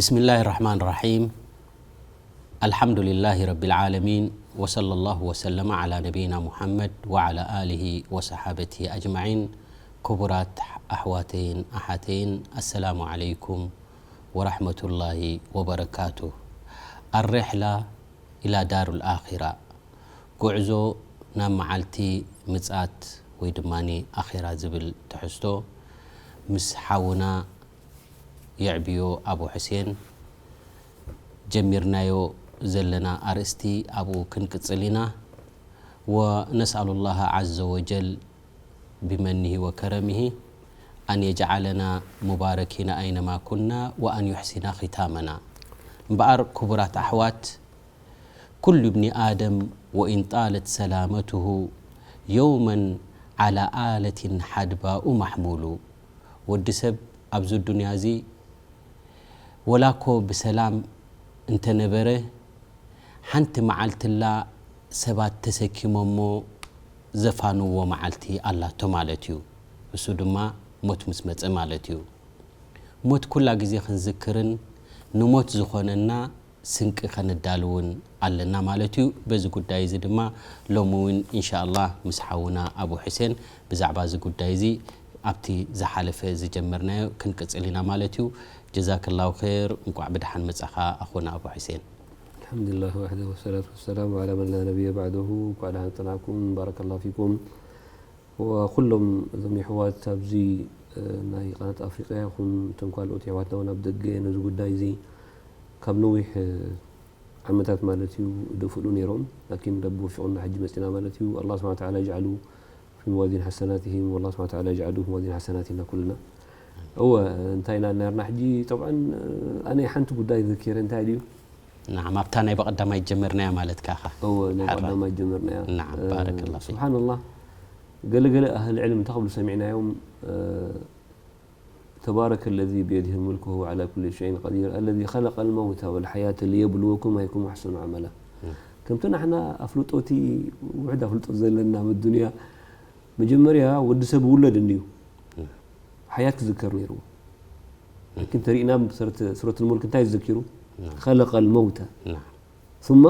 بسم الله الرحمن الرحيم. الحمد لله رب العالمين، وصلى الله وسلم على نبينا محمد وعلى آله وصحابته أجمعين. ክቡራት ኣሕዋተይን ኣሓተይን፣ السلام عليكم ورحمة الله وبركاته. الرحلة إلى دار الآخرة. ጉዕዞ ናብ መዓልቲ ምጽኣት ወይ ድማ ኣኼራ ዝብል ትሕዝቶ ምስ ሓውና የዕብዮ ኣቡ ሕሴን ጀሚርናዮ ዘለና ኣርእስቲ ኣብኡ ክንቅጽል ኢና። ونسأل الله عز وجل بمنه وكرمه أن يجعلنا مباركين أينما كنا وأن يحسن ختامنا. እምበኣር ክቡራት ኣሕዋት، كل ابن آدم وإن طالت سلامته يوما على آلة حدباء محمول። ወዲ ሰብ ኣብዚ ዱንያ እዚ ወላ እኮ ብሰላም እንተነበረ፣ ሓንቲ መዓልትላ ሰባት ተሰኪሞሞ ዘፋንዎ መዓልቲ ኣላቶ ማለት እዩ። እሱ ድማ ሞት ምስ መጸ ማለት እዩ። ሞት ኩላ ግዜ ክንዝክርን ንሞት ዝኾነና ስንቂ ከነዳልውን ኣለና ማለት እዩ። በዚ ጉዳይ እዚ ድማ ሎሚ እውን ኢንሻኣላህ ምስ ሓውና ኣቡ ሕሴን ብዛዕባ እዚ ጉዳይ እዚ ኣብቲ ዝሓለፈ ዝጀመርናዮ ክንቅጽል ኢና ማለት እዩ። ጀዛከላሁ ኸይር፣ እንቋዕ ብደሓን መጻኻ ኣኹና ኣቡ ሕሴን። الحمد لله وحده والصلاة والسلام على من لا نبي بعده. እንኳዕ ደሓን ጸናሕኩም። ባረከላሁ ፊኩም። ወኩሎም እዞም የሕዋት ኣብዚ፣ እ፣ ናይ ቃናት ኣፍሪቃ ይኹን እቶም ካልኦት የሕዋትና እውን ኣብ ደገ ነዚ ጉዳይ እዚ ካብ ነዊሕ፣ እ፣ ዓመታት ማለት እዩ ይደፍእሉ ነይሮም። ላኪን ረቢ ወፊቑና ሕጂ መጺና ማለት እዩ። ኣላህ ስብሓነ ወተዓላ ይጅዓሉ ፊ መዋዚን ሓሰናትሂም፣ ወላህ ስብሓነ ወተዓላ ይጅዓሉ ፊ መዋዚን ሓሰናቲና ኩልና። እወ፣ እንታይ ኢና ነርና ሕጂ? ጠብዓን፣ እ፣ ኣነ ሓንቲ ጉዳይ ዘኪረ፣ እንታይ ድዩ? ናዓም፣ ኣብታ ናይ ብቐዳማይ ጀመርናያ ማለትካ ኢኻ። እወ፣ ናይ ሓራይ። ብቐዳማይ ጀመርናያ። ናዓም፣ እ፣ ባረከላሁ ፊክ። ስብሓንላህ፣ ገለ ገለ ኣህል ዕልም እንታይ ክብሉ ሰሚዕናዮም? እ፣ ተባረከ ለዚ ብየዲሂ ሙልኩሁ ዓላ ኩሊ ሸይን ቀዲር፣ ኣለዚ ኸለቀል መውተ ወልሐያተ ሊየብልወኩም ኣዩኩም ኣሕሰኑ ዓመላ። እ። ከምቲ ንሕና ኣፍልጦቲ፣ ውሕድ ኣፍልጦ ዘለና ኣብ ኣዱንያ፣ መጀመርያ ወዲ ሰብ ውለድ እንድዩ እ። ሓያት ክዝከር ነይርዎ። እ። ላኪን ተሪእና ሱረት፣ ሱረት ልሙልክ እንታይ እዩ ዘኪሩ? እ። ኸለቀል መውተ እ። ثم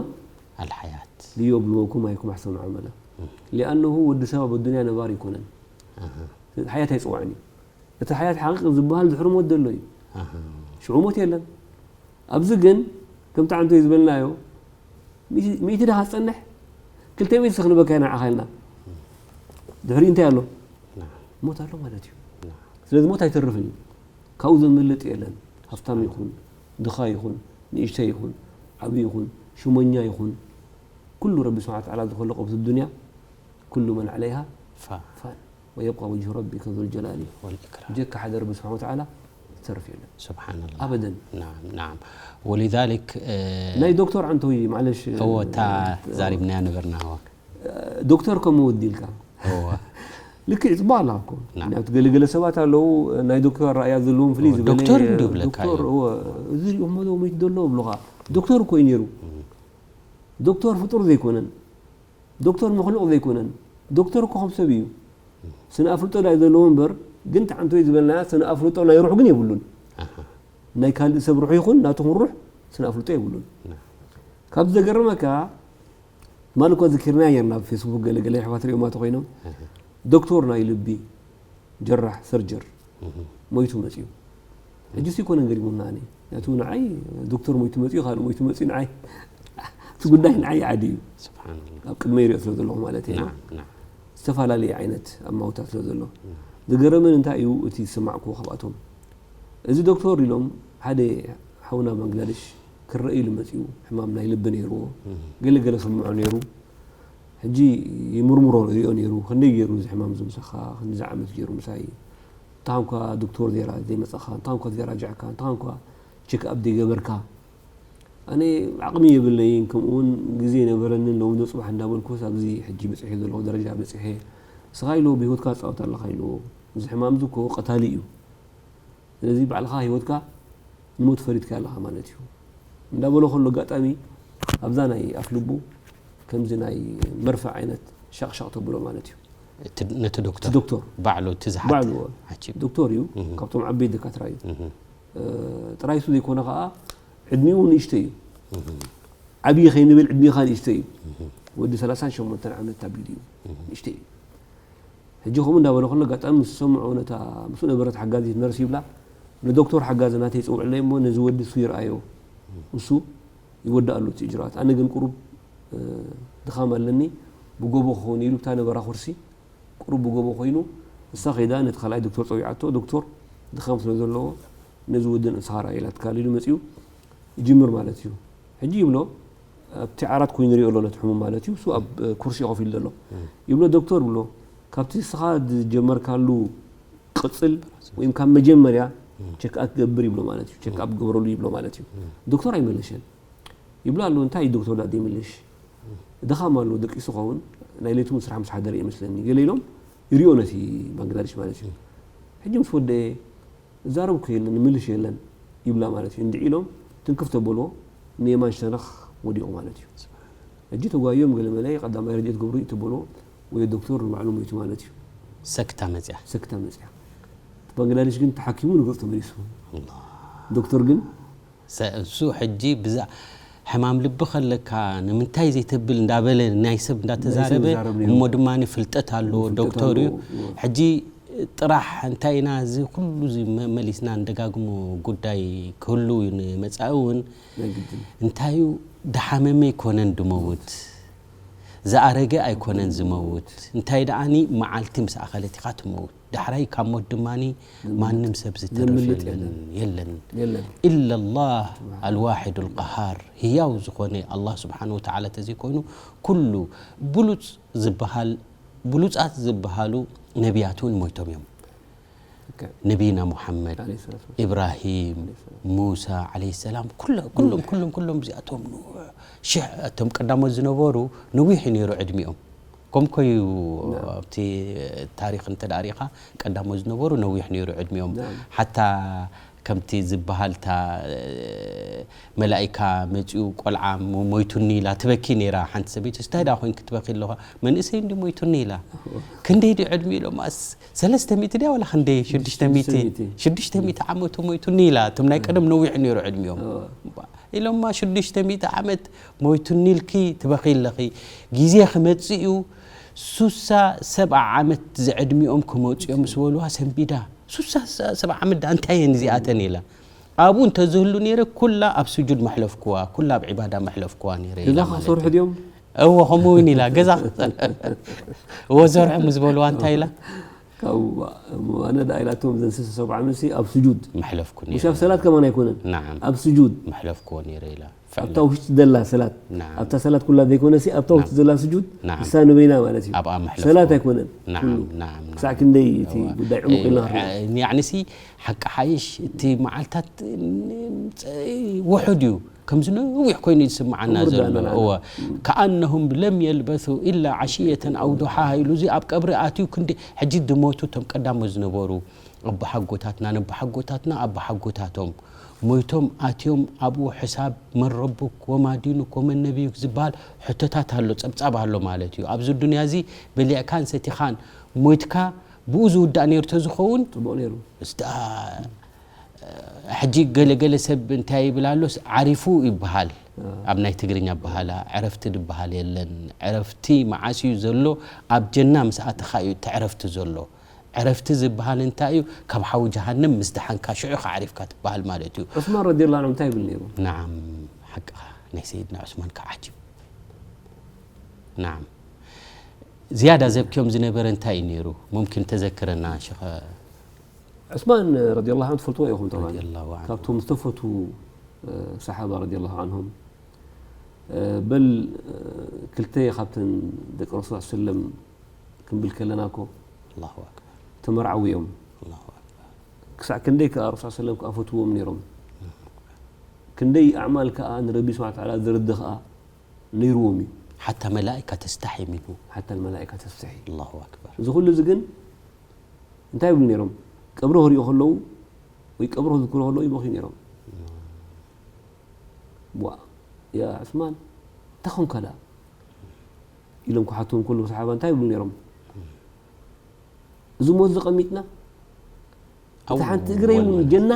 ኣልሓያት። ሊየብልወኩም ኣዩኩም ኣሕሰኑ ዓመላ። እ። ሊኣነሁ ወዲ ሰብ ኣብ ኣዱንያ ነባሪ ኣይኮነን። ኣሃ። ስለዚ ሓያት ኣይጽዋዕን እዩ። እቲ ሓያት ሓቂቕ ዝበሃል ድሕሪ ሞት ዘሎ እዩ። ኣሃ። ሽዑ ሞት የለን። ኣብዚ ግን ከምቲ ዓንቶይ ዝበልናዮ፣ ሚእቲ፣ ሚእቲ ደኻ ትጸንሕ፣ ክልተ ሚእቲ ክንበካ ኢና ንዓኻ ኢልና። ድሕሪ እንታይ ኣሎ? ናም። ሞት ኣሎ ማለት እዩ። ናም። ስለዚ ሞት ኣይተርፍን እዩ። ካብኡ ዘምልጥ የለን። ሃፍታም ይኹን፣ ድኻ ይኹን፣ ንእሽተይ ይኹን፣ ዓብዪ ይኹን፣ ሽሞኛ ይኹን፣ ኩሉ ረቢ ስብሓነ ወተዓላ ዝኸለቆ ኣብዚ ዱንያ፣ ኩሉ መን ዓለይሃ ፋን። ፋን። ወየብቃ ወጅሁ ረቢከ ዙል ጀላሊ። ወልኢክራም። ብጀካ ሓደ ረቢ ስብሓነ ወተዓላ ዝተርፍ የለን። ስብሓንላህ። ኣበደን። ናም፣ ናም። ወሊዛሊክ፣ እ፣ ናይ ዶክተር ዓንቶይ፣ ማዕለሽ፣ እዎ፣ እታ እ፣ ዛሪብናያ ነበርና፣ እዎ። እ፣ ዶክተር ከም ወዲ ኢልካ። እዎ። ልክዕ፣ ጽቡቕ ኣላ እኮ። ናም። ምክንያቱ ገለ ገለ ሰባት ኣለዉ፣ ናይ ዶክተር ራእያ ዘለዎም ፍልይ እዎ፣ ዝበለ ዶክተር እንዶ ይብለካ ዶክተር፣ እዩ። እዎ፣ እዚ ሪእኹሞ ዶ መይቱ ዘሎ ይብሉኻ። ዶክተር እኮ እዩ ነይሩ። እም። ዶክተር ፍጡር ዘይኮነን። ዶክተር መኽሉቕ ዘይኮነን። ዶክተር እኮ ከም ሰብ እዩ። ስነ ኣፍልጦ ድኣ ዘለዎ እምበር፣ ግን እቲ ዓንቶይ ዝበልናያ ስነ ኣፍልጦ ናይ ሩሕ ግን የብሉን። ኣሃ። ናይ ካልእ ሰብ ሩሕ ይኹን ናትኹም ሩሕ ስነ ኣፍልጦ የብሉን። ና። ካብ ዘገርመካ፣ ትማሊ እኮ ዘኪርናያ ነርና ኣብ ፌስቡክ፣ ገለ ገለ ኣሕዋት ሪኦማ ተኾይኖም። ኣሃ። ዶክተር ናይ ልቢ፣ ጀራሕ፣ ሰርጀር፣ እህ። ሞይቱ መጺኡ። ሕጂስ ኣይኮነን ገሪሙና ኣነ። ምክንያቱ ንዓይ ዶክተር ሞይቱ መጺኡ፣ ካልእ ሞይቱ መጺኡ ንዓይ፣ እቲ ጉዳይ ንዓይ ዓዲ እዩ። ስብሓንላህ። ኣብ ቅድመይ ይሪኦ ስለ ዘለኹ ማለት እዩ። ናም፣ ናም። ዝተፈላለየ ዓይነት ኣማውታ ስለ ዘሎ። ናም። ዝገረመኒ እንታይ እዩ እቲ ዝሰማዕክዎ ካብኣቶም። እዚ ዶክተር ኢሎም ሓደ ሓውና ባንግላደሽ ክረአ ኢሉ መጺኡ፣ ሕማም ናይ ልቢ ነይርዎ። እህ። ገለ ገለ ስምዖ ነይሩ። ሕጂ ይምርምሮ ይሪኦ ነይሩ። ክንደይ ገይሩ እዚ ሕማም እዚ ምሳኻ፣ ክንድዚ ዓመት ገይሩ ምሳይ። እንታንኳ ዶክተር ዜራ ዘይመጻኻ፣ እንታንኳ ዘይራጃዕካ፣ እንታንኳ ቼክ ኣፕ ዘይገበርካ። ኣነ ዓቕሚ የብለይን፣ ከምኡ እውን ግዜ የነበረንን፣ ሎሚ ዶ ጽባሕ እንዳበልኩስ ኣብዚ ሕጂ በጺሐ ዘለኹ ደረጃ በጺሐ። ንስኻ ኢልዎ ብህይወትካ ትጻወት ኣለኻ ኢልዎ። እዚ ሕማም እዚ እኮ ቀታሊ እዩ። ስለዚ ባዕልኻ ህይወትካ ንሞት ፈሪድካ ኣለኻ ማለት እዩ። እንዳበሎ ከሎ ኣጋጣሚ ኣብዛ ናይ ኣፍ ልቡ ከምዚ ናይ መርፍእ ዓይነት ሻቕሻቕ ተብሎ ማለት እዩ። እቲ፣ ነቲ ዶክተር እቲ ዶክተር ባዕሉ እቲ ዝሓት ባዕሉ ዓጂብ። ዶክተር እዩ፣ እህ። ካብቶም ዓበይቲ ደካትራ እዩ። እህ። ጥራይ እሱ ዘይኮነ ከዓ ዕድሚኡ ንእሽተይ እዩ። ዓብዪ ከይንብል ዕድሚኻ ንእሽተይ እዩ። ወዲ ሰላሳን ሸሞንተን ዓመት ኣቢሉ እዩ። ንእሽተይ እዩ። ሕጂ ከምኡ እንዳበለ ከሎ ኣጋጣሚ ምስ ዝሰምዖ ነታ ምስኡ ነበረት ሓጋዚት ነርስ ይብላ፣ ንዶክተር ሓጋዚ ናተይ ይፅውዕለይ እሞ ነዚ ወዲ እሱ ይርኣዮ፣ እሱ ይወድእ ኣሎ እቲ እጅራት። ኣነ ግን ቁሩብ ድኻም ኣለኒ፣ ብጎቦ ክኸውን ኢሉ ብታ ነበራ ኩርሲ ቁሩብ ብጎቦ ኮይኑ፣ እሳ ከይዳ ነቲ ካልኣይ ዶክተር ፀዊዓቶ፣ ዶክተር ድኻም ስለ ዘለዎ ነዚ ወዲ ንስኻ ርኣዮ ኢላትካ ኢሉ መፂኡ ይጅምር ማለት እዩ። ሕጂ ይብሎ ኣብቲ ዓራት ኮይኑ ይሪኦ ኣሎ ነቲ ሕሙም ማለት እዩ። እሱ ኣብ ኩርሲ ኮፍ ኢሉ ዘሎ ይብሎ፣ ዶክተር ብሎ፣ ካብቲ ንስኻ ዝጀመርካሉ ቅፅል ወይም ካብ መጀመርያ ቸክኣፕ ክገብር ይብሎ ማለት እዩ። ቸክኣፕ ግበረሉ ይብሎ ማለት እዩ። ዶክተር ኣይመለሸን። ይብሎ ኣሎ፣ እንታይ ዶክተር ዳ ዘይምልሽ? ድኻም ኣሎ፣ ደቂሱ ኸውን፣ ናይ ለይቱ እውን ስራሕ ምስ ሓደረ ይመስለኒ፣ ገለ ኢሎም ይሪኦ ነቲ ባንግላዴሽ ማለት እዩ። ሕጂ ምስ ወደአ፣ እዛረብ እኮ የለን፣ ይምልሽ የለን ይብላ ማለት እዩ። እንድዒ ኢሎም ትንክፍ ተበልዎ፣ ንየማን ሸነኽ ወዲቑ ማለት እዩ። ሕጂ ተጓዮም ገለ መለ ቀዳማይ ረድኤት ገብሩ እዩ ተበልዎ፣ ወይ ዶክተር ንባዕሉ ሞይቱ ማለት እዩ። ሰክታ መፅያ። ሰክታ መፅያ። ባንግላዴሽ ግን ተሓኪሙ ንገፁ ተመሊሱ። ዶክተር ግን ሰ-፣ እሱ ሕጂ ብዛ-፣ ሕማም ልቢ ከለካ ንምንታይ ዘይተብል እንዳበለ ናይ ሰብ እንዳተዛረበ፣ ዝዛረብ ነይሩ። እሞ ድማ ፍልጠት ኣለዎ፣ ፍልጠት ዶክተር እዩ። ኣለዎ። ሕጂ ጥራሕ እንታይ ኢና እዚ ኩሉ እዚ መ-፣ መሊስና እንደጋግሞ ጉዳይ ክህሉ እዩ ንመጻኢ እውን። ናይ ግድን። እንታይ እዩ፣ ድሓመመ ኣይኮነን ድመውት፣ ዝኣረገ ኣይኮነን ዝመውት። እንታይ ደኣኒ መዓልቲ ምስ ኣኸለት ኢኻ ትመውት። ዳሕራይ ካብ ሞት ድማኒ ማንም ሰብ ዝተርፍ ዘምልጥ የለን፣ የለን። የለን። የለን። ኢለላህ ኣልዋሒዱ ልቀሃር፣ ህያው ዝኾነ ኣላህ ስብሓን ወተዓላ ተዘይኮይኑ፣ ኩሉ ብሉጽ ዝበሃል፣ ብሉጻት ዝበሃሉ ነቢያት እውን ሞይቶም እዮም። ትክክል። ነቢይና ሙሓመድ፣ ዓለይሂ ሰላቱ ወሰላም። ኢብራሂም፣ ዓለይሂ ሰላም። ሙሳ ዓለይሂ ሰላም፣ ኩሎ-፣ ኩሎም፣ ኩሎም፣ ኩሎም እዚኣቶም ኑሕ፣ ሽሕ፣ እቶም ቀዳሞት ዝነበሩ ነዊሕ እዩ ነይሩ ዕድሚኦም። ከምኮዩ ናም። ኣብቲ ታሪኽ እንተ ደኣ ሪኢኻ፣ ቀዳሞት ዝነበሩ ነዊሕ ነይሩ ዕድሚኦም። ናም። ሓታ ከምቲ ዝበሃል፣ እታ መላኢካ መጺኡ ቆልዓ ሞ-፣ ሞይቱኒ ኢላ ትበኪ ነይራ ሓንቲ ሰበይቲ። እንታይ ደኣ ኮይንኪ ትበኪ ኣለኻ? መንእሰይ እንዲ ሞይቱኒ ኢላ። ክንደይ ድዩ ዕድሚኡ ኢሎማ? ስ-፣ ሰለስተ ሚእቲ ድያ ዋላ ክንደይ? ሽዱሽተ ሚእቲ። ሽዱሽተ ሚእቲ። ሽዱሽተ ሚእቲ ዓመቱ ሞይቱኒ ኢላ። እቶም ናይ ቀደም ነዊሕ ነይሩ ዕድሚኦም። እወ። ኢሎማ ሽዱሽተ ሚእቲ ዓመት ሞይቱኒ ኢልኪ ትበኺ ኣለኺ። ግዜ ክመጽእ እዩ፣ ሱሳ ሰብዓ ዓመት ዝዕድሚኦም ክመጹ እዮም ምስ በልዋ ሰንቢዳ። ሱሳ ሰብዓ ዓመት ደኣ እንታይ እየን እዚኣተን ኢላ። ኣብኡ እንተዝህሉ ነይረ ኩላ ኣብ ስጁድ መሕለፍክዋ፣ ኩላ ኣብ ዒባዳ መሕለፍክዋ ነይረ ኢላ ገዛ ማለት ክሰርሑ እዩ። ድዮም? እወ፣ ከምኡ እውን ኢላ። ገዛ ክሰርሑ። እወ፣ ዘርሑ ምስ በልዋ እንታይ ኢላ? ካብ ኣነ ደኣ ኢላቶም ዘን ሰብዓ ዓመትሲ ኣብ ስጁድ። መሕለፍኩ ነይረ። ሙሽ ኣብ ሰላት ከማን ኣይኮነን። ናዓም። ኣብ ስጁድ። መሕለፍክዎ ነይረ ኢላ። ኣብታ ውሽጢ ዘላ ሰላት። ናዓም። ኣብታ ሰላት ኩላ ዘይኮነሲ፣ ኣብታ ውሽጢ ናዓም። ዘላ ስጁድ፣ ናዓም። ንሳ ንበይና ማለት እዩ። ኣብኣ መሕለፍኩ። ሰላት ኣይኮነን። ናዓም፣ ኩሉ። ናዓም፣ ክሳዕ ናዓም። ክንደይ እቲ እዋ። ጉዳይ ዕሙቕ ኢልና እ፣ ክንሪኦ። እ፣ ያዕኒሲ፣ ሓቂ ሓይሽ፣ እቲ መዓልታት ን-፣ ውሑድ እዩ። ከምዚ ነዊሕ ኮይኑ እዩ ዝስምዓና ክቡር ዘሎ። ዳና እወ። ከኣነሁም ለም የልበሱ ኢላ ዓሽየተን ኣው ዱሓሃ ኢሉ፣ እዚ ኣብ ቀብሪ ኣትዩ ክንዲ፣ ሕጂ ድሞቱ እቶም ቀዳሞት ዝነበሩ ኣቦሓጎታትና፣ ነቦሓጎታትና፣ ኣቦሓጎታቶም ሞይቶም ኣትዮም ኣብኡ ሕሳብ መን ረቡክ ወማ ዲኑክ ወመን ነቢዩክ ዝበሃል ሕቶታት ኣሎ፣ ጸብጻብ ኣሎ ማለት እዩ። ኣብዚ ዱንያ እዚ በሊዕካን ሰቲኻን ሞይትካ ብኡ ዝውዳእ ነይሩ ተዝኸውን፣ ጽቡቕ ነይሩ። እስታ፣ ሕጂ ገለ ገለ ሰብ እንታይ ይብል ኣሎስ፣ ዓሪፉ ይበሃል። አ። ኣብ ናይ ትግርኛ ኣበሃህላ ዕረፍቲ ዝበሃል የለን። ዕረፍቲ መዓስ እዩ ዘሎ? ኣብ ጀና ምስ ኣተኻ እዩ እቲ ዕረፍቲ ዘሎ። ዕረፍቲ ዝበሃል እንታይ እዩ? ካብ ሓዊ ጀሃነም ምስ ደሓንካ ሽዑ ኢኻ ዓሪፍካ ትበሃል ማለት እዩ። ዑስማን ረዲየላሁ ዐንሁ እንታይ ይብል ነይሩ? ናዓም፣ ሓቅኻ። ናይ ሰይድና ዑስማን ከዓ ዓጂብ። ናዓም። ዝያዳ ዘብክዮም ዝነበረ እንታይ እዩ ነይሩ? ሙምኪን ተዘክረና፣ ሸኸ። ዑስማን ረዲየላሁ ዐንሁ ትፈልጥዎ ኢኹም ጠብዓን። ረዲየላሁ ዐንሁ። ካብቶም ዝተፈትዉ፣ እ፣ ሰሓባ ረዲየላሁ ዐንሁም። እ፣ በል፣ እ፣ ክልተ ካብተን ደቂ ረሱል ሰለም ክንብል ከለና እኮ ኣላሁ ኣክበር። ተመርዓዊ እዮም። ኣላሁ ኣክበር። ክሳዕ ክንደይ ከኣ ረሱል ሰለም ከኣ ፈትዎም ነይሮም። ክንደይ ኣዕማል ከኣ ንረቢ ስብሓነ ወተዓላ ዘርድእ ከኣ ነይርዎም እዩ። ሓታ መላኢካ ተስተሒ ሚንሁ። ሓታ መላኢካ ተስተሒ። ኣላሁ ኣክበር። እዚ ኩሉ እዚ ግን እንታይ ይብሉ ነይሮም? ቀብሪ ክሪኡ ከለዉ ወይ ቀብሪ ክዝክሩ ከለዉ ይበኽዩ ነይሮም። ዋ፣ ያ ዑስማን፣ እንታይ ኾንካ ደኣ? ኢሎም ክሓትዎም ከለዉ ሰሓባ እንታይ ይብሉ ነይሮም? እዚ ሞት እዚ ቀሚጥና፣ እታ ኣው፣ ሓንቲ እግረይ እውን ወላሂ። ጀና፣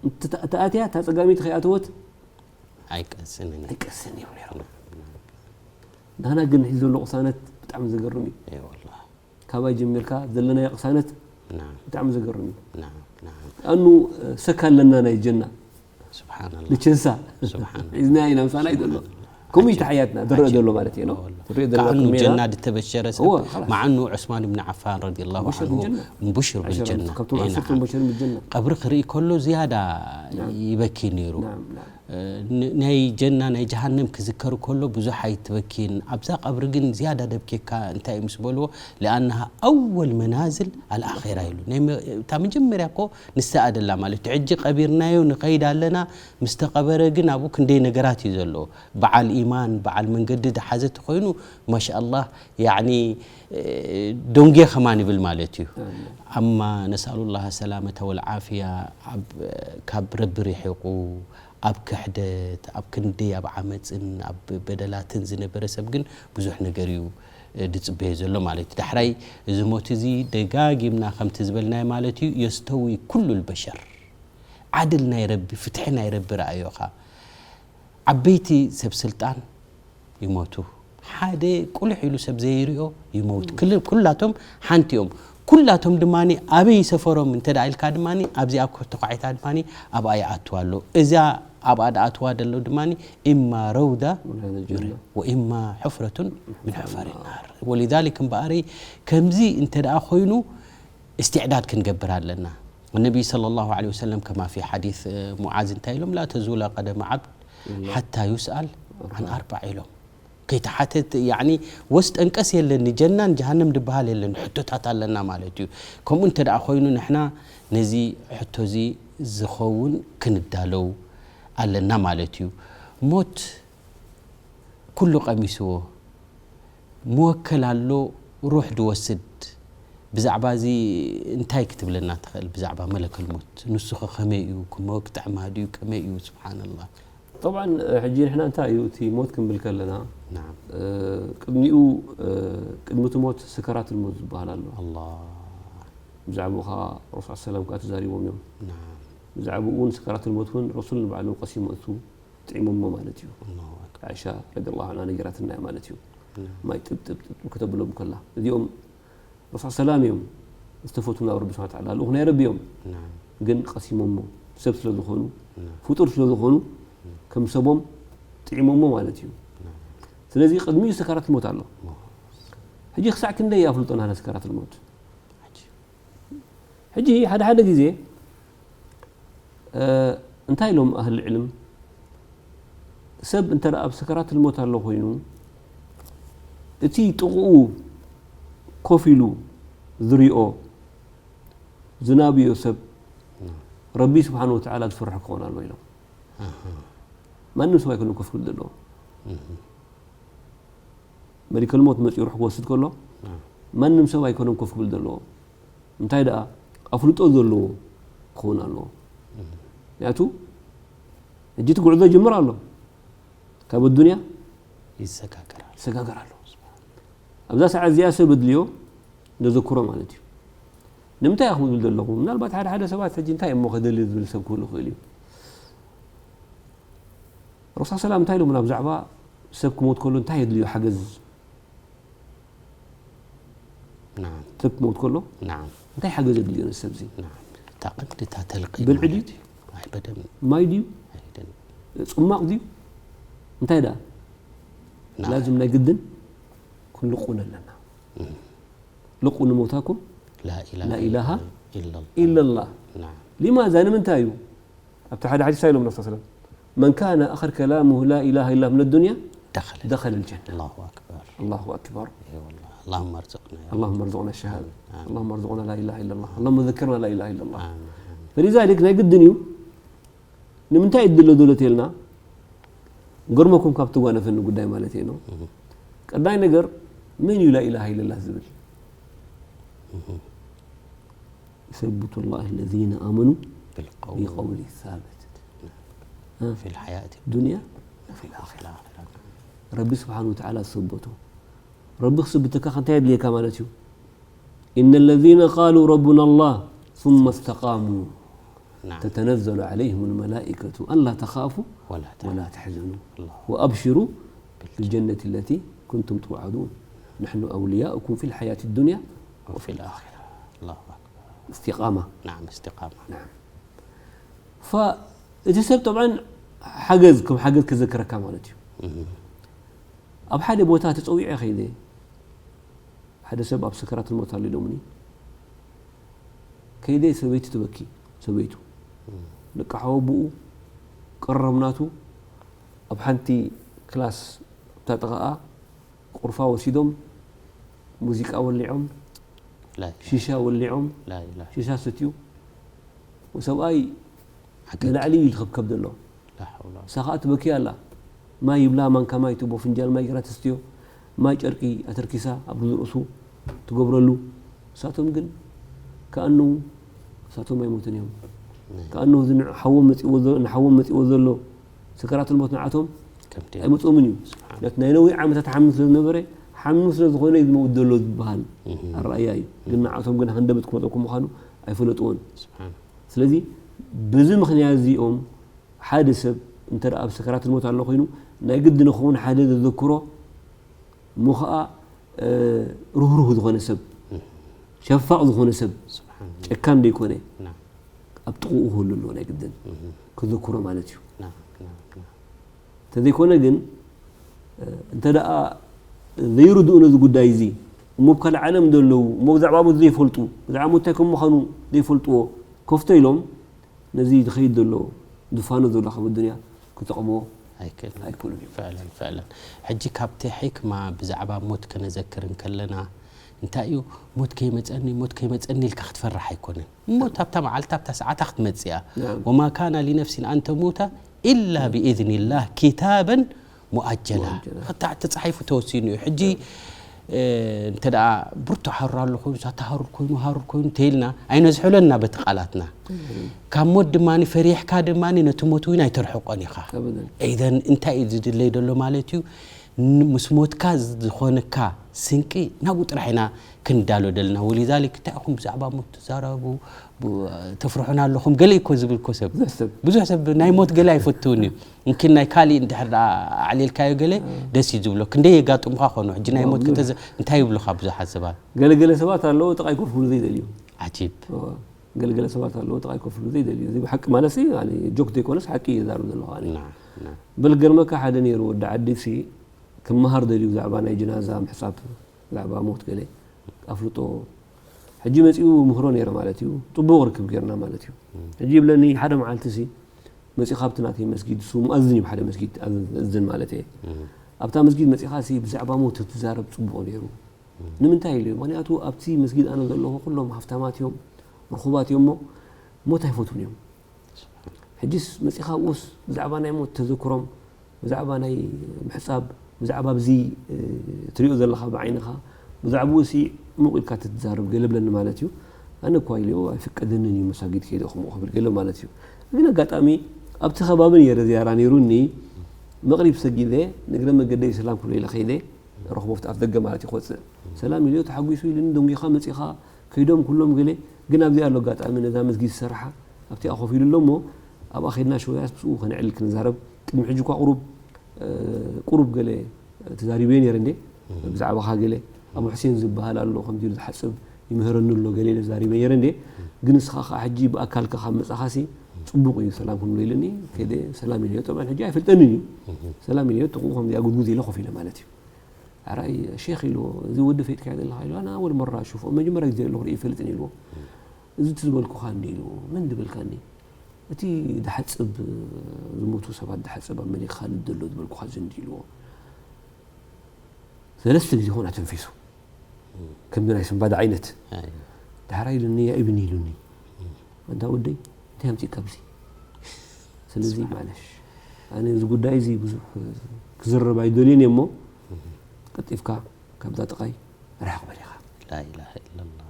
እታ እታ ኣትያ እታ ጸጋመይቲ ከይኣተወት ኣይቀስንን እዩ። ኣይቀስን ይብሉ ነይሮም። ንሕና ግን ሒዙ ዘሎ ቅሳነት ብጣዕሚ ዘገርም እዩ። እየ ወላ ካባይ ጀሚርካ ዘለናዮ ቅሳነት ናም ብጣዕሚ ዘገርም እዩ። ናም ናም ኣኑ ሰካ ኣለና ናይ ጀና ስብሓንላ ብቸንሳ ስብሓን ሒዝና ኢና ምሳና እዩ ዘሎ። ከምኡ እዩ ተሓያትና ዝረአ ዘሎ ማለት እዩ። ነው ዝረአ ዘሎ ከዓኑ ቅድሜና ጀና ዝተበሸረ ሰብ እወ፣ ኻላስ። መዓኑ ዑስማን ብን ዓፋን ረዲየላሁ ሙበሸር ዓንሁ ብልጀና። ሙቡሽር ዓሸራ ብልጀና ካብቶም ዓሰርተ ሙበሸር ብልጀና። ቀብሪ ክርኢ ከሎ ዝያዳ ይበኪ ነይሩ። ናም ናም ን- ናይ ጀና ናይ ጀሃነም ክዝከር ከሎ ብዙሕ ኣይትበኪን። ኣብዛ ቀብሪ ግን ዝያዳ ደብኬካ እንታይ እዩ ምስ በልዎ፣ لأنها أول منازل الآخرة ኢሉ። ናይ መ- እታ መጀመርያ እኮ ንሳ ደላ ማለት እዩ። ሕጂ ቀቢርናዮ ንኸይድ ኣለና። ምስ ተቐበረ ግን ኣብኡ ክንደይ ነገራት እዩ ዘለዎ። በዓል ኢማን በዓል መንገዲ ዝሓዘ ተኾይኑ ማሻኣላህ ያኒ ደንጌ ከማን ይብል ማለት እዩ። ኣማ ነስኣሉ ላህ ሰላመተ ወልዓፍያ ኣብ ካብ ረቢ ርሒቑ ኣብ ክሕደት ኣብ ክንዲ ኣብ ዓመፅን ኣብ በደላትን ዝነበረ ሰብ ግን ብዙሕ ነገር እዩ ዝፅበዮ ዘሎ ማለት እዩ። ዳሕራይ እዚ ሞት እዚ ደጋጊምና ከምቲ ዝበልናዮ ማለት እዩ የስተዊ ኩሉ ልበሸር ዓድል ናይ ረቢ ፍትሒ ናይ ረቢ ረኣዮኻ ዓበይቲ ሰብ ስልጣን ይሞቱ። ሓደ ቁልሕ ኢሉ ሰብ ዘይሪኦ ይመውት። ክል- ኩላቶም ሓንቲ እዮም። ኩላቶም ድማ ኣበይ ሰፈሮም እንተ ደኣ ኢልካ ድማ ኣብዚ ኣብ ተኳዒታ ድማ ኣብኣ ይኣትዋ ኣሎ። እዛ ኣብኣ ደኣትዋ ደሎ ድማ ኢማ ረውዳ ወላ ጀና። ወኢማ ሕፍረቱን ምን ሕፈሪ ናር። ወሊዛሊክ እምበኣረይ ከምዚ እንተ ደኣ ኮይኑ እስትዕዳድ ክንገብር ኣለና። النبي صلى الله عليه وسلم كما في حديث ሙዓዝ እንታይ ኢሎም لا تزول قدم عبد حتى يسأل عن أربع ኢሎም። ከይተሓተት ያኒ ወስ ጠንቀስ የለን ንጀናን ጀሃንም ዝበሃል የለን ሕቶታት ኣለና ማለት እዩ። ከምኡ እንተ ደኣ ኮይኑ ንሕና ነዚ ሕቶ እዚ ዝኸውን ክንዳለው ኣለና ማለት እዩ። ሞት ኩሉ ቀሚስዎ ሙወከል ኣሎ ሩሕ ድወስድ ብዛዕባ እዚ እንታይ ክትብለና ትኽእል ብዛዕባ መለከል ሞት ንሱ ኸ ከመይ እዩ ክመወቅ ጥዕማ ድዩ ከመይ እዩ ስብሓንላህ طبعا ሕጂ ንሕና እንታይ እዩ እቲ ሞት ክንብል ከለና ናም ቅድሚኡ ቅድሚ እቲ ሞት ስከራት ሞት ዝበሃል ኣሎ ኣላ ብዛዕባኡ ከዓ ረሱል ሰላም ከዓ ተዛሪቦም እዮም ናም ብዛዕባኡ እውን ስከራት ሞት እውን ረሱል ንባዕሉ ቀሲሙ እቱ ጥዒሞሞ ማለት እዩ ኣላሁ ኣክበር ዓሻ ረዲ ላ ና ነጊራትና ማለት እዩ ናም ማይ ጥብጥብጥብ ከተብሎም ከላ እዚኦም ረሱል ሰላም እዮም ዝተፈቱ ናብ ረቢ ስብሓን ተዓላ ልኡኽ ናይ ረቢ እዮም ናም ግን ቀሲሞሞ ሰብ ስለ ዝኾኑ ናም ፍጡር ስለ ዝኾኑ ከም ሰቦም ጥዒሞሞ ማለት እዩ ናም ስለዚ ቅድሚኡ ሰካራት ሞት ኣሎ ሕጂ ክሳዕ ክንደይ ኣፍልጦ ናህና ሰካራት ሞት ሕጂ ሓደ ሓደ ግዜ እ፣ እንታይ ኢሎም ኣህል ዕልም ሰብ እንተ ኣብ ሰከራት ልሞት ኣሎ ኮይኑ እቲ ጥቕኡ ኮፍ ኢሉ ዝሪኦ ዝናብዮ ሰብ ረቢ ስብሓን ወተዓላ ዝፍርሑ ክኾን ኣሎ ኢሎም ማንም ሰብ ኣይኮነ ኮፍ ክብል ዘለዎ መሊከል ሞት መፂኡ ሩሕ ክወስድ ከሎ ማንም ሰብ ኣይኮነን ኮፍ ክብል ዘለዎ እንታይ ደኣ ኣፍልጦ ዘለዎ ክኸውን ኣለዎ ምክንያቱ ሕጂ እቲ ጉዕዞ ጅምር ኣሎ ካብ ኣዱንያ ይሰጋገራል ይሰጋገር ኣሎ ኣብዛ ሰዓት እዚኣ ሰብ ኣድልዮ ዘዘክሮ ማለት እዩ ንምንታይ ኢኹም ዝብል ዘለኹም ምናልባት ሓደ ሓደ ሰባት ሕጂ እንታይ እሞ ከደሊ ዝብል ሰብ ክህሉ ይኽእል እዩ ረሱል ሰላም እንታይ ኢሎምና ብዛዕባ ሰብ ክሞት ከሎ እንታይ የድልዮ ሓገዝ ናም ሰብ ክሞት ከሎ ናም እንታይ ሓገዝ የድልዮ ነዚ ሰብ እዚ ናም እታ ቀንዲ እታ ተልቂ ብልዒ ድዩ? ማለት እዩ ኣይበደም ማይ ድዩ ኣይደን ጽማቕ ድዩ እንታይ ደኣ ናም ላዝም ናይ ግድን ክንልቁን ኣለና ልቁኑ መውታኩም ላኢላሃ ላኢላሃ ኢላላ ኢለላህ ናም ሊማዛ ንምንታይ እዩ ኣብቲ ሓደ ሓዲስ ኢሎም ነብስ ሰለም መን ካነ ኣኽር ከላሙሁ ላኢላሃ ኢላ ምን ኣዱንያ ደኸለ ደኸለ ልጀና ኣላሁ ኣክበር ኣላሁ ኣክበር እየ ወላ ኣላሁመ ርዝቅና ያ اللهم ارزقنا الشهادة آمين. اللهم ارزقنا لا إله إلا الله اللهم ذكرنا لا إله إلا الله ኣሚን ኣሚን فلذلك ናይ ግድን እዩ ንምንታይ እድሎ ዶሎ ተልና ገርመኩም ካብ ትጓነፈኒ ጉዳይ ማለት እዩ ነው ቀዳይ ነገር መን እዩ ላኢላሃ ኢለላህ ዝብል يثبت الله الذين آمنوا بالقول بالقول الثابت في الحياة الدنيا وفي الآخرة ربي سبحانه وتعالى ثبته ربي ክስብተካ እንታይ የድልየካ ማለት እዩ إن الذين قالوا ربنا الله ثم استقاموا نعم. تتنزل عليهم الملائكة ألا تخافوا ولا تحزنوا. ولا تحزنوا الله. وأبشروا بالجنة التي كنتم توعدون نحن أولياؤكم في الحياة الدنيا وفي الآخرة. الله أكبر. استقامة نعم استقامة. نعم فእቲ ሰብ طبعا ሓገዝ ከም ሓገዝ ክዘክረካ ማለት እዩ مهم. ኣብ ሓደ ቦታ ተፀዊዐ ከይደ ሓደ ሰብ ኣብ ሰከራት ሞት ኣሎ ኢሎምኒ ከይደ ሰበይቱ ትበኪ ሰበይቱ ለቃሓወ ብኡ ቀረብ ናቱ ኣብ ሓንቲ ክላስ እታ ጥቓኣ ቁርፋ ወሲዶም ሙዚቃ ወሊዖም لا ሺሻ ወሊዖም لا إله ሺሻ ስትዩ ሰብኣይ حقك. ንላዕሊ እዩ ዝኸብከብ ዘሎ لا حول ولا እሳ ከዓ ትበኪ ኣላ ማይ ይብላ ማንካ ማይ ትቦ ፍንጃል ማይ ገራ ተስትዮ ማይ ጨርቂ ኣተርኪሳ ኣብ ርእሱ ትገብረሉ እሳቶም ግን ከኣኑ እሳቶም ኣይሞትን እዮም ከኣኑ እዚ ንሓዎም መፂዎ ዘሎ- ንሓዎም መፂዎ ዘሎ ሰከራት ሞት ንዓቶም ከምቲ ኣይመፅኦምን እዩ ነት ናይ ነዊሕ ዓመታት ሓሚሙ ስለ ዝነበረ ሓሚሙ ስለ ዝኾነ እዩ ዝመውት ዘሎ ዝበሃል ኣረኣያ እዩ ግን ንዓቶም ግን ሃንደበት ክመፀኩም ምዃኑ ኣይፈለጥዎን سبحان ስለዚ በዚ ምኽንያት እዚኦም ሓደ ሰብ እንተ ኣብ ሰከራት ሞት ኣሎ ኮይኑ ናይ ግዲ ንኸውን ሓደ ዘዘክሮ እሞ ከዓ እ፣ ርህሩህ ዝኾነ ሰብ ሸፋቕ ዝኾነ ሰብ سبحان ጨካን ዘይኮነ نعم ኣብ ጥቕኡ ክህሉ ኣለዎ ናይ ግድን مهم. ክዘክሮ ማለት እዩ نعم نعم نعم እንተዘይኮነ ግን እ፣ እንተ ደኣ ዘይርድኡ ነዚ ጉዳይ እዚ እሞ ኣብ ካልእ ዓለም ዘለዉ እሞ ብዛዕባ ሞት ዘይፈልጡ ብዛዕባ ሞት እንታይ ከም ምዃኑ ዘይፈልጥዎ ከፍቶ ኢሎም ነዚ ዝኸይድ ዘሎ ዝፋኖ ዘሎ ካብ ኣዱንያ ክጠቕሞ ኣይክእልን ኣይክእሉን እዮም فعلا فعلا ሕጂ ካብቲ ሕክማ ብዛዕባ ሞት ከነዘክር እንከለና እንታይ እዩ ሞት ከይመፀኒ ሞት ከይመፀኒ ኢልካ ክትፈርሕ ኣይኮነን ሞት ኣብታ መዓልቲ ኣብታ ሰዓታ ክትመፅእ እያ نعم. وما كان لنفس أن تموت إلا بإذن الله كتابا مؤجلا مؤجلا. ክታዕ ተፃሒፉ ተወሲኑ እዩ ሕጂ እ፣ እንተ ደኣ ብርቱዕ ሃሩር ኣሎ ኮይኑ ሳታ ሃሩር ኮይኑ ሃሩር ኮይኑ እንተኢልና ኣይነዝሕሎና በቲ ቃላትና ካብ ሞት ድማ ፈሪሕካ ድማ ነቲ ሞት እውን ኣይተርሕቆን ኢኻ أبدا ኢዘን እንታይ እዩ ዝድለይ ዘሎ ማለት እዩ ን- ምስ ሞትካ ዝኾነካ ስንቂ ናብኡ ጥራሕ ኢና ክንዳሎ ደለና ወሊዛሊክ እንታይ ኢኹም ብዛዕባ ሞት ትዛረቡ ብ- ተፍርሑና ኣለኹም ገለ እኮ ዝብል እኮ ሰብ ብዙሕ ሰብ ብዙሕ ሰብ ናይ ሞት ገለ ኣይፈትውን እዩ እንኪን ናይ ካሊእ እንድሕር ደኣ ኣዕሊልካዮ ገለ ደስ እዩ ዝብሎ ክንደይ የጋጥሙካ ኮኑ ሕጂ ናይ ሞት ከተዘ እንታይ ይብሉካ ብዙሓት ሰባት ገለገለ ሰባት ኣለዉ ጥቓይ ኮፍ ክብሉ ዘይደልዩ ዓጂብ እዋ። ገለገለ ሰባት ኣለዉ ጥቓይ ኮፍ ክብሉ ዘይደልዩ እዚ ብሓቂ ማለት ሲ ኣነ ጆክ ዘይኮነስ ሓቂ እየ ዛረብ ዘለኹ ኣነ ናም ናም በል ገርመካ ሓደ ነይሩ ወዲ ዓዲ ሲ ክመሃር ደልዩ ብዛዕባ ናይ ጅናዛ ምሕጻብ ብዛዕባ ሞት ገለ ኣፍልጦ ሕጂ መጺኡ ምህሮ ነይረ ማለት እዩ ጽቡቕ ርክብ ጌርና ማለት እዩ ሕጂ ይብለኒ ሓደ መዓልቲ ሲ መጺኻ ኣብቲ ናተይ መስጊድ እሱ ሙኣዝን እዩ ሓደ መስጊድ ኣዝን ማለት እየ ኣብታ መስጊድ መጺኻ ሲ ብዛዕባ ሞት ትዛረብ ጽቡቕ ነይሩ ንምንታይ ኢሉ ምክንያቱ ኣብቲ መስጊድ ኣነ ዘለኹ ኩሎም ሃፍታማት እዮም ርኹባት እዮም እሞ ሞት ኣይፈትውን እዮም ሕጂስ መጺኻ ኣብኡስ ብዛዕባ ናይ ሞት ተዘክሮም ብዛዕባ ናይ ምሕጻብ ብዛዕባ ኣብዚ ትሪኦ ዘለኻ ብዓይንኻ ብዛዕባኡ ሲ ዕሙቕ ኢልካ ትዛረብ ገለ ብለኒ ማለት እዩ ኣነ እኳ ኢልዮ ኣይፍቀደንን እዩ መሳጊድ ከይደ ከምኡ ክብል ገለ ማለት እዩ ግን ኣጋጣሚ ኣብቲ ከባቢ ነይረ ዝያራ ነይሩኒ መቕሪብ ሰጊደ ንግረ መገደይ ሰላም ክብሎ ኢለ ከይደ ረኽቦ ኣብቲ ኣፍ ደገ ማለት እዩ ክወፅእ ሰላም ኢልዮ ተሓጒሱ ኢሉኒ ደንጒኻ መፂኻ ከይዶም ኩሎም ገለ ግን ኣብዚ ኣሎ ኣጋጣሚ ነዛ መስጊድ ዝሰረሓ ኣብቲኣ ኮፍ ኢሉ ኣሎ እሞ ኣብኣ ከይድና ሸውያስ ብስኡ ከነዕልል ክንዛረብ ቅድሚ ሕጂ እኳ ቁሩብ ቁሩብ ገለ ተዛሪበ ነይረ እንዴ ብዛዕባኻ ገለ ኣቡ ሕሴን ዝበሃል ኣሎ ከምዚ ኢሉ ዝሓፅብ ይምህረኒ ኣሎ ገለ ኢለ ተዛሪበ ነይረ እንዴ ግን ንስኻ ከዓ ሕጂ ብኣካልካ ካብ መፃኻሲ ፅቡቕ እዩ ሰላም ክንብሎ ኢሉኒ ከይደ ሰላም ኢለዮ ጠብዓን ሕጂ ኣይፈልጠንን እዩ ሰላም ኢለዮ ጥቕኡ ከምዚ ኣጉድጉድ ኢለ ኮፍ ኢለ ማለት እዩ ኣራይ ሼክ ኢልዎ እዚ ወዲ ፈይጥካዮ ዘለኻ ኢሉ ኣና ኣወል መራ ሹፎ መጀመርያ ግዜ ኣለኹ ርኢ ይፈልጥን ኢልዎ እዚ እቲ ዝበልኩኻ እንዲ ኢልዎ መን ዝበልካኒ እቲ ድሓፅብ ዝሞቱ ሰባት ድሓፅብ ኣብ መሬት ካልድ ዘሎ ዝበልኩኻ እዚ እንዲ ኢልዎ ሰለስተ ግዜ ኾን ኣተንፊሱ ከምዚ ናይ ስንባዳ ዓይነት ዳሕራይ ኢሉኒ ያ ኢብኒ ኢሉኒ ኣንታ ወደይ እንታይ ኣምፂእካ ኣብዚ ስለዚ ማለሽ ኣነ እዚ ጉዳይ እዚ ብዙሕ ክዝረብ ኣይደልዩን እየ እሞ ቀጢፍካ ካብዛ ጥቓይ ርሓቕ በል ኢኻ ላኢላሃ ኢላላህ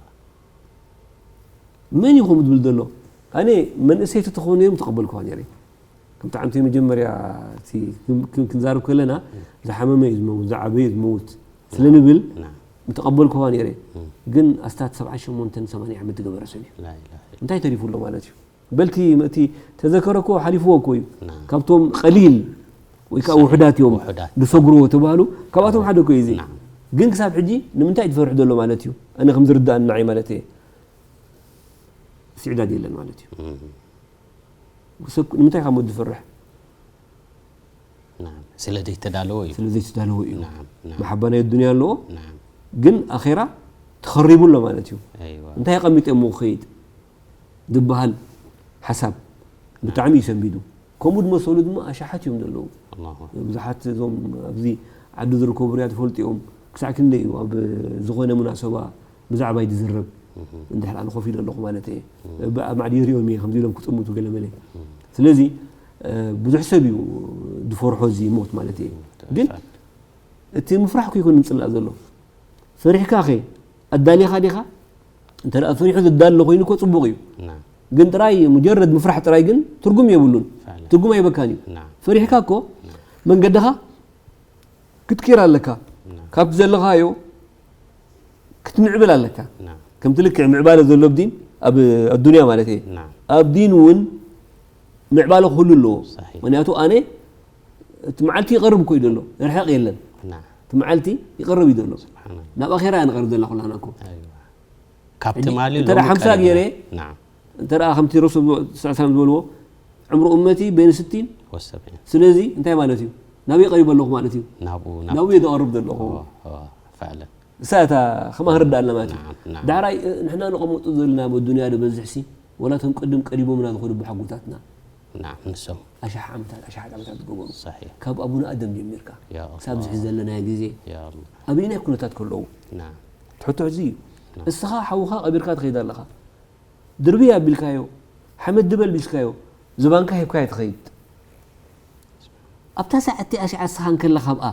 መን ኢኹም ዝብል ዘሎ ኣነ መንእሰይ ተተኾኑ እዮም ተቐበልኩዋ ነይረ ከምቲ ዓንቱ መጀመርያ ክንዛርብ ከለና ዝሓመመ እዩ ዝመውት ዝዓበየ ዝመውት ስለ ንብል ምተቐበልኩዋ ነይረ ግን ኣስታት ሰብዓ ሸሞንተን ሰማንያ ዓመት ዝገበረ ሰብ እዩ እንታይ ተሪፉ ኣሎ ማለት እዩ በልቲ እቲ ተዘከረ እኮ ሓሊፍዎ እኮ እዩ። ካብቶም ቀሊል ወይ ከዓ ውሑዳት እዮም ዝሰግርዎ ተባህሉ፣ ካብኣቶም ሓደ እኮ እዩ እዚ። ግን ክሳብ ሕጂ ንምንታይ ትፈርሕ ዘሎ ማለት እዩ? ኣነ ከም ዝርዳእኒ ንዓይ ማለት እየ። ስዕዳድ የለን ማለት እዩ። ንምንታይ ካብ ሞት ዝፈርሕ? ስለ ዘይተዳለወ እዩ። ስለ ዘይተዳለወ እዩ። መሓባ ናይ ዱንያ ኣለዎ፣ ግን ኣኼራ ተኸሪቡ ኣሎ ማለት እዩ። እንታይ ኣቐሚጠ እሞ ክኸይድ ዝበሃል ሓሳብ ብጣዕሚ እዩ ሰንቢዱ። ከምኡ ዝመሰሉ ድማ ኣሽሓት እዮም ዘለዉ። ብዙሓት እዞም ኣብዚ ዓዲ ዝርከቡ ርያ ትፈልጡ እዮም። ክሳዕ ክንደይ እዩ ኣብ ዝኾነ ሙናሰባ ብዛዕባይ ዝዝረብ? እንድሕር ኣነ ኮፍ ኢለ ኣለኹ ማለት እየ። ኣብ ማዕዲ ይሪኦም እየ ከምዚ ኢሎም ክጥምቱ ገለመለ። ስለዚ ብዙሕ ሰብ እዩ ዝፈርሖ እዚ ሞት ማለት እየ። ግን እቲ ምፍራሕ እኮ ይኮን ንፅላእ ዘሎ። ፈሪሕካ ኸ ኣዳሊኻ ዲኻ? እንተ ደኣ ፈሪሑ ዝዳሎ ኮይኑ እኮ ፅቡቕ እዩ። ግን ጥራይ ሙጀረድ ምፍራሕ ጥራይ ግን ትርጉም የብሉን። ትርጉም ኣይበካን እዩ። ፈሪሕካ እኮ መንገድኻ ክትቅይር ኣለካ። ካብቲ ዘለኻዮ ክትምዕብል ኣለካ። ከምቲ ልክዕ ምዕባለ ዘሎ ኣብ ዲን፣ ኣብ ኣዱንያ ማለት እየ። ኣብ ዲን እውን ምዕባለ ክህሉ ኣለዎ። ምክንያቱ ኣነ እቲ መዓልቲ ይቐርብ እኮ እዩ ዘሎ፣ ርሕቕ የለን። እቲ መዓልቲ ይቐርብ እዩ ዘሎ። ናብ ኣኼራ እያ ንቐርብ ዘለና ኩላና እኮ። ካብ ትማሊ እንተ ደኣ ሎሚ ሓምሳ ቀሪብና። ገይረ፣ ናም። እንተ ደኣ ከምቲ ረሱል ሰለላሁ ዐለይሂ ወሰለም ዝበልዎ፣ ዕምሩ እመቲ በይነ ስቲን ወሰብዒን። ስለዚ እንታይ ማለት እዩ? ናበይ ቀሪበ ኣለኹ ማለት እዩ? ናብኡ፣ ናብ ናብኡ እየ ዝቐርብ ዘለኹ። ኦ፣ ኦ፣ ፈዕለን። እሳ እታ ከማህ ርዳእ ኣለና ማለት እዩ። ናም፣ ናም። ዳሕራይ፣ እ፣ ንሕና ንቐመጡ ዘለና ኣብ ኣዱንያ ዶ በዝሕሲ፣ ወላ እቶም ቅድም ቀዲሞምና ዝኾኑ ኣቦሓጎታትና። ናም፣ ንሶም። ኣሽሓት ዓመታት፣ ኣሽሓት ዓመታት ዝገበሩ። ሰሒሕ። ካብ ኣቡነ ኣደም ጀሚርካ። ያ ኣላህ። ክሳብ ዝሕዚ ዘለናዮ ግዜ። ያ ኣላህ። ኣበየናይ ኩነታት ከለዉ? ናም። እቲ ሕቶ እዚ እዩ። ናም። እስኻ ሓውኻ ቀቢርካ ትኸይድ ኣለኻ። ድርብይ ኣቢልካዮ፣ ሓመድ ድበል ቢስካዮ፣ ዝባንካ ሂብካዮ ትኸይድ። ኣብታ ሰዓት እቲኣ ሽዓ ንስኻ እንከለኻ ኣብኣ፣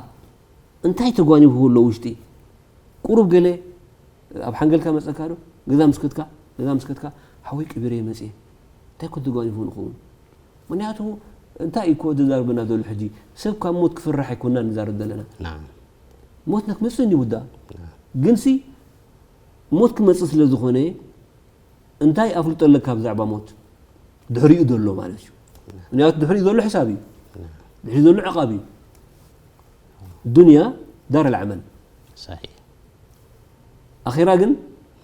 እንታይ ተጓኒፉ ኣሎ ውሽጢ? ቁሩብ ገለ ኣብ ሓንገልካ መጸካ ዶ? ገዛ ምስ ከድካ፣ ገዛ ምስ ከድካ፣ ሓወይ ቀቢረዮ መጽየ። እንታይ ኮን ተጓኒፉ ንኸውን? ምኽንያቱ እንታይ እዩ እኮ ዘዛርበና ዘሎ ሕጂ? ሰብ ካብ ሞት ክፍራሕ ኣይኮንና ንዛረብ ዘለና። ናም። ሞት ክትመጽእ እንዲያ ውዳ። ናም። ግንሲ ሞት ክመጽእ ስለ ዝኾነ እንታይ ኣፍልጦ ኣለካ ብዛዕባ ሞት? ድሕሪኡ ዘሎ ማለት እዩ። ምኽንያቱ ድሕሪኡ ዘሎ ሕሳብ እዩ። ድሕሪኡ ዘሎ ዕቓብ እዩ። ዱንያ ዳር ኣልዓመል። ሰሒሕ። ኣኼራ ግን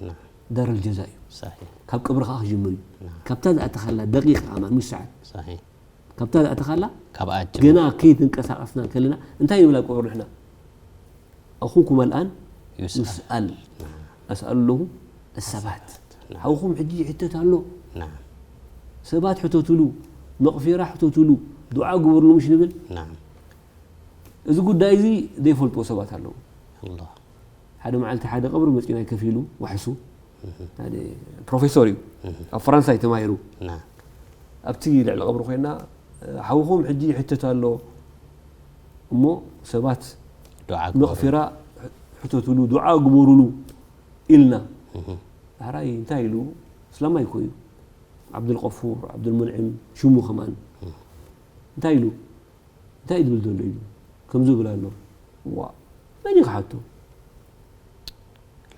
ናም። ዳር ኣልጀዛ እዩ። ሰሒሕ። ካብ ቀብሪ ከዓ ክጅምር እዩ። ናም። ካብታ ዝኣተኻላ ደቂቕ ኣማን፣ ምሽ ሰዓት። ሰሒሕ። ካብታ ዝኣተኻላ ካብኣ ጅምር። ገና ከይትንቀሳቐስና ከለና እንታይ ንብል ኣብ ቀብሪ ንሕና? ኣኹኩም ኣልኣን ዩስኣል። ዩስኣል። ናም። ኣስኣሉ ኣለኹ ኣሰባት። ናም። ሓውኹም ሕጂ ይሕተት ኣሎ። ናም። ሰባት ሕተቱሉ፣ መቕፊራ ሕተቱሉ፣ ዱዓ ግበሩሉ ምሽ ንብል? ናም። እዚ ጉዳይ እዚ ዘይፈልጥዎ ሰባት ኣለዉ። ኣላህ። ሓደ መዓልቲ ሓደ ቀብሪ መጺኡ ናይ ከፊሉ ዋሕሱ። እህ። ሓደ ፕሮፌሰር እዩ። እህ። ኣብ ፈረንሳይ ተማሂሩ። ናም። ኣብቲ ልዕሊ ቀብሪ ኮይና፣ ሓውኹም ሕጂ ይሕተት ኣሎ እሞ ሰባት ዱዓ ግበሩ። መቕፊራ ሕተቱሉ፣ ዱዓ ግበሩሉ ኢልና። እህ። ዳሕራይ እንታይ ኢሉ? እስላማይ እኮ እዩ። ዓብዱልቀፉር፣ ዓብዱልሙንዕም ሽሙ ከማን። እህ። እንታይ ኢሉ? እንታይ እዩ ዝብል ዘሎ ኢሉ ከምዚ ይብል ኣሎ። ዋ፣ መን እዩ ክሓቶ?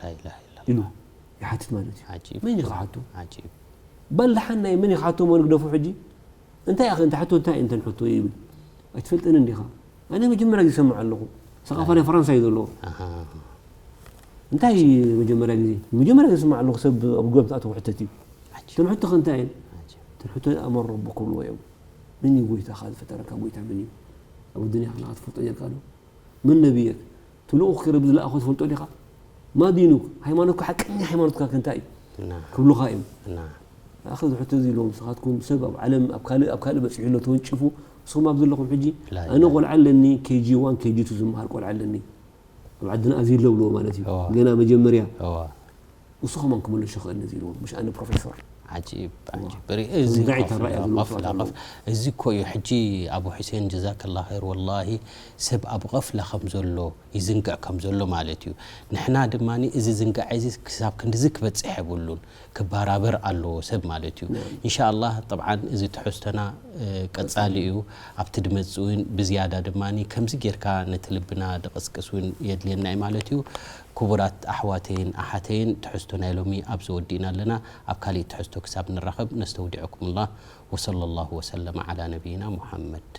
ላኢላሃ ኢላላህ። ኢሉ ይሓትት ማለት እዩ። ዓጂብ። መን እዩ ክሓቶ? ዓጂብ። በል ደሓን ናይ መን እዩ ክሓቶ እሞ ንግደፎ ሕጂ? እንታይ ኣኸ እንተ ሕቶ እንታይ እንተ ንሕቶ ይብል? ኣይትፈልጥንን ዲኻ? ኣነ መጀመርያ ግዜ ይሰምዕ ኣለኹ። ሰቓፋ ናይ ፈረንሳ እዩ ዘለዎ። ኣሃ። እንታይ መጀመርያ ግዜ? መጀመርያ ግዜ ይሰምዕ ኣለኹ ሰብ ኣብ ጎብ ተኣተው ሕተት እዩ። ዓጂብ። እተን ሕቶ ከ እንታይ እየን? ዓጂብ። እተን ሕቶ ኣመን ረቡኩም እዮም። መን እዩ ጎይታኻ ዝፈጠረካ ጎይታ መን እዩ? ኣብ ኣዱንያ ከለኻ ትፈልጦ ነርካ ዶ? መን ነብየክ? እቲ ልኡኽ ከ ረቢ ዝለኣኾ ትፈልጦ ዲኻ? ማ ዲኑክ? ሃይማኖትካ ሓቀኛ ሃይማኖትካ ከ እንታይ እዩ? ና። ክብሉኻ እዮም። ና። ኣኸ እዚ ሕቶ እዚ ኢሎም ንስኻትኩም ሰብ ኣብ ዓለም ኣብ ካልእ ኣብ ካልእ በጺሑ ኣሎ ተወንጪፉ ንስኹም ኣብ ዘለኹም ሕጂ ላ ኣነ ኢላሃ። ቆልዓ ኣለኒ ኬጂ ዋን ኬጂ ቱ ዝመሃር ቆልዓ ኣለኒ ኣብ ዓድና ኣዝዩ ኣሎ ብልዎ ማለት እዩ እዋ። ገና መጀመርያ እዋ። ንሱ ከማን ክመልሶ ይኽእል ነዚ ኢልዎ፣ ምሽ ኣነ ፕሮፌሶር። ዓጂብ፣ ዓጂብ። ርኢ፣ እዚ እንታይ ኮፍ ተራእያ ኢላ፣ ዘሎ ኮፍ ኢላ፣ ሰባት ኮፍ። ኣለዉ? እዚ እኮ እዩ፣ ሕጂ ኣቡ ሑሴን ጀዛከላ ኸይር፣ ወላሂ ሰብ ኣብ ቐፍላ ከም ዘሎ፣ ይዝንግዕ ከም ዘሎ ማለት እዩ። ንሕና ድማ እዚ ዝንጋዕ እዚ ክሳብ ክንድዚ ክበጽሕ የብሉን፣ ክባራበር ኣለዎ ሰብ ማለት እዩ። ናም። ኢንሻኣላህ፣ ጠብዓን እዚ ትሕዝቶና፣ እ፣ ቀጻሊ እዩ። ኣብቲ ድመጽእ እውን ብዝያዳ ድማ ከምዚ ጌርካ ነቲ ልብና ድቕስቅስ እውን የድልየና እዩ ማለት እዩ። ክቡራት ኣሕዋተይን ኣሓተይን፣ ትሕዝቶ ናይ ሎሚ ኣብዚ ወዲእና ኣለና። ኣብ ካሊእ ትሕዝቶ ክሳብ ንራኸብ ነስተውዲዐኩምላ። ወሰለ ላሁ ወሰለመ ዓላ ነቢይና ሙሓመድ።